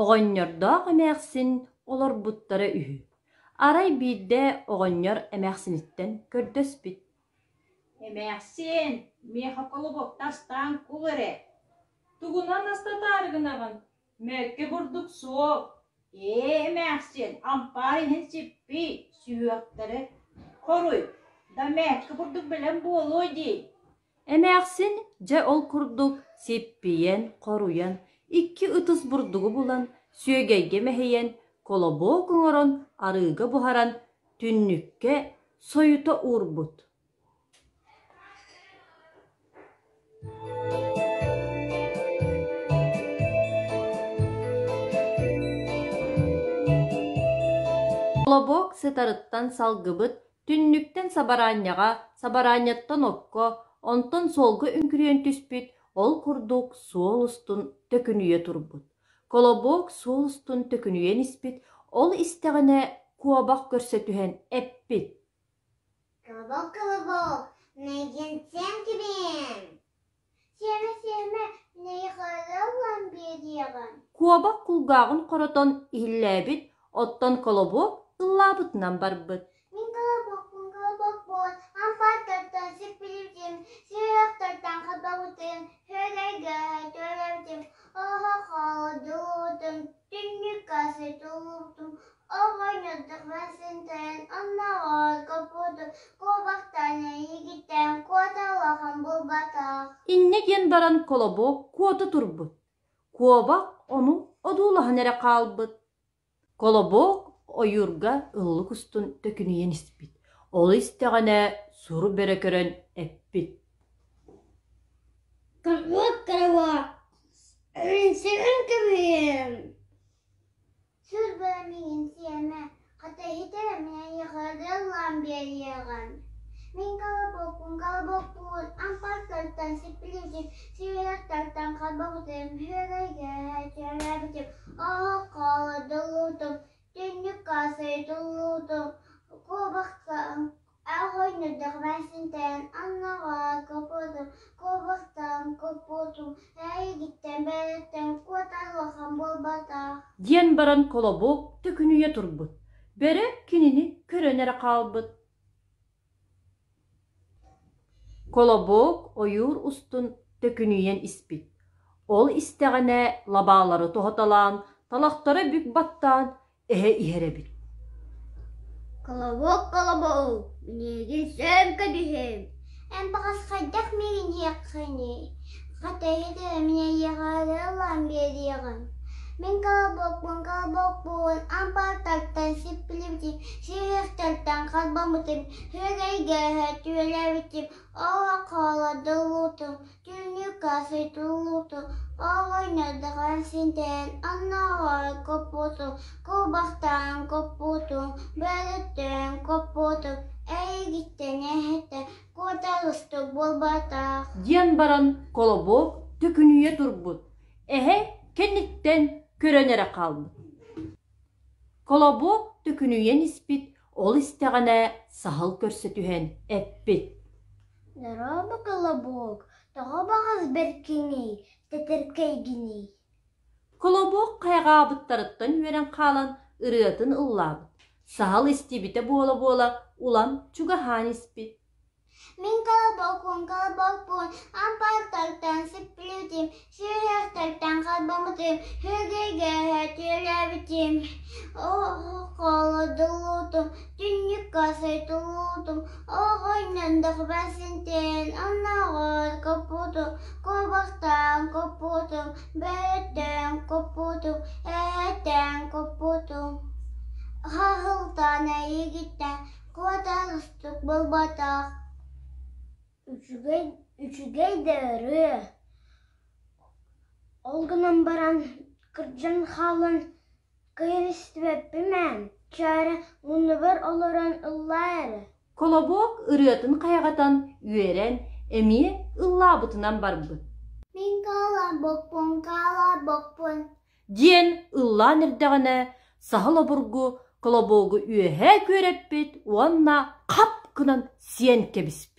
Оҕонньордоох эмээхсин олорбуттара үһү. Арай биирдэ оҕонньор эмээхсиниттэн көрдөспүт: «Эмээхсиэн, миэхэ колобокта астаан кул эрэ» Тугунан астатаары гынаҕын? Мөккө бурдук суох. «Ээ, эмээхсиэн, ампаар иһин сиппий, сүһүөхтэрэ хоруй, да мээккэ бурдук бэлэм буолуо дии» Эмээхсин дьэ ол курдук сиппийэн, хоруйан, икки ытыс бурдугу булан, сүөгэйгэ мэһийэн, колобок оҥорон, арыыга буһаран, түннүккэ сойута уурбут. Колобок сытарыттан салгыбыт Түннүктэн сабараанньаҕа, сабараанньаттан окко, онтон суолга үҥкүрүйэн түспүт, ол курдук суол устун төкүнүйэ турбут. Колобок суол устун төкүнүйэн испит, ол истэҕинэ куобах көрсө түһэн эппит: Колобок, колобок, миигин сиэн кэбиһиэм Сиэмэ-сиэмэ, нэйиэхэ ылан биэриэҕим Куобах кулгааҕын хоротон иһиллээбит, оттон Колобок ыллаабытынан барбыт. Мин колобокпун, колобокпун, ампаартартан сиппилибитим, сүһүөхтэртэн хабабытым, үөрэйгэ төрөөбүтүм, оһох-холодуутум, түннүккэ сытыллыбытым, Оҕонньордоох синтэн оннооҕор коппуту куобахтаан эйигиттэн куота улахан буолбатах Инньэ диэн баран Колобок куота турбут. Куобах ону одуулаһан эрэ хаалбыт. Колобок ойуурга ыллык устун төкүнүйэн испит. Ол истэҕинэ сур бөрө көрөн эппит: Колобок, колобок, сирин кэбиһиэм Сүр бөрө миигин сиэмэ, хата иһитэр мин эйиэхэ ыллаан биэриэҕим. Мин колобокпун, колобокпун, ампаартартан сиппилибитим, сүһүөхтэртэн харбабытым, үөрэйгэ чөрөөбүтүм, оһоххо олордуллубутум, түннүккэ сойутуллубутум, куобахтан Оҕонньордоох эмээхсинтэн аннаҕар коппутум, куобахтан коппутум, эйигиттэн бэйэттэн куотар улахан буолбатах диэн баран Колобок төкүнүйэ турбут. Бөрө кинини көрөн эрэ хаалбыт. Колобок ойуур устун төкүнүйэн испит. Ол истэҕинэ лабаалары тоһуталаан, талахтара бүк баттаан эһэ иһэр эбит. Колобок, колобок, миигин сөпкө түһүм. Эн баҕас хайдах миигин иһиэххиний? Хата иһитэ мин эйиэхэ ылан биэриэҕим. Мин колобокпун, колобокпун, ампаартартан сиппилибитим, сүһүөхтэртэн харбаммытым, үөгэйгэ түөлээбитим, оһох-холодуллубутум, Түннүккэ сытыллыбытым, оҕонньордоох синтэн оннооҕор коппутум, куобахтаан коппутум, бөрөттөөн коппутум, эйигиттэн эһэттэн куоталыстык буолбатах диэн баран Колобок төкүнүйэ турбут, эһэ кэнниттэн көрөн эрэ хаалбыт. Колобок төкүнүйэн испит, ол истэҕинэ саһыл көрсө түһэн эппит: Дорообо, Колобок, тоҕо баҕас бэркиний, тэтэркэйгиний Колобок хайҕаабыттарыттан үөрэн хаалан ырыатын ыллаабыт, саһыл истибитэ буола-буола улам чугаһаан испит. Мин колобокпун, колобокпун, ампаартартан сиппилибитим, сүһүөхтэртэн харбаммытым, үөгэйгэ түөлээбитим, холодуллубутум, түннүккэ сойутуллубутум, оҕонньордоох синтэн оннооҕор коппутум, куобахтаан коппутум, бөрөттөөн коппутум, эһэтээн коппутум, хаһылтан эйигиттэн Куоталастык буолбатах Үчүгэй, үчүгэй да ырыа, ол гынан баран кырдьан хаалан кыайан истибэппин ээ, чээрэ муннубар олорон ыллаа эрэ Колобок ырыатын хайҕатан үөрэн, эмиэ ыллаабытынан барбыт. Мин колобокпун, колобокпун диэн ыллаан эрдэҕинэ, саһыл обургу колобуогу үөһээ күөрэппит уонна хап гынан сиэн кэбиспит.